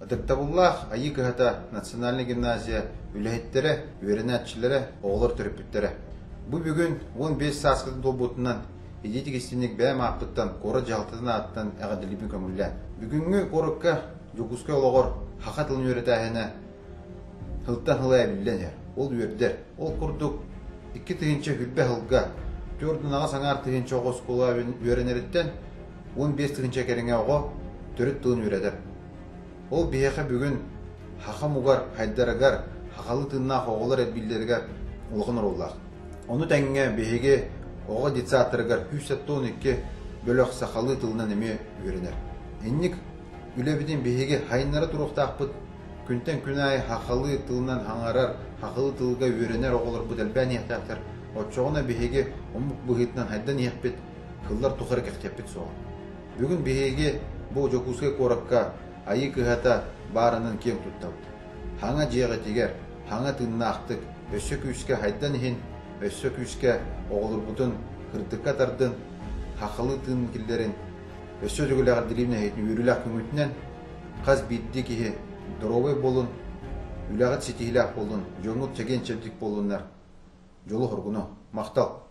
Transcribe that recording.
Ытыктабыллаах Айыы Кыһата национальнай гимназия үлэһиттэрэ, үөрэнээччилэрэ, оҕолор төрөппүттэрэ. Бу бүгүн 15 сааскытын туолбутунан илии истиҥник бэйэм ааппыттан куорат дьаһалтатын ааттан эҕэрдэлиибин көҥүллээн. Бүгүҥҥү куоракка Дьокуускай олоҕор саха тылын үөрэтээһинэ сылтан сыл эбиллэн иһэр. Ол үөрдэр. Ол курдук 2020 сылга 4,8 тыһыынча оҕо оскуола үөрэнэриттэн 15 тыһыынча кэриҥэ оҕо төрүт тылын үөрэтэр. Ол биһиэхэ бүгүн саха омугар хайдарыгар, сахалыы тыыннаах оҕолор элбииллэригэр улахан оруоллаах. Ону тэҥҥэ биһиги оҕо детсадтарыгар 172 бөлөх сахалыы тылынан эмиэ үөрэнэр. Инник үлэбитин биһиги хайыннара туруохтаахпыт. Күнтэн күн аайы сахалыы тылынан хаҥарар, сахалыы тылга үөрэнэр оҕолорбут элбээн иһиэхтээхтэр. Оччоҕуна биһиги омук быһыытынан хайдан иһиэхпит, сыллар тухары кэхтиэхпит суоҕа. Бүгүн биһиги бу Дьокуускай куоракка Айыы Кыһата баарынан киэҥ туттабыт. Хаҥа дьиэҕитигэр, хаҥа тыыннаахтык, өссө күүскэ хайдан иһин, өссө күүскэ оҕолорбутун кырдыкка тардын, хахалыы тыын киллэрин, өссө төгүл эҕэрдэлиибин эһигитин үөрүүлээх күҥҥүтүнэн, хас биирдии киһи доруобай буолун, үлэҕит ситиһиилээх буоллун, дьоҥҥут чэгиэн-чэбдик буоллуннар, дьолу-соргуну. Махтал!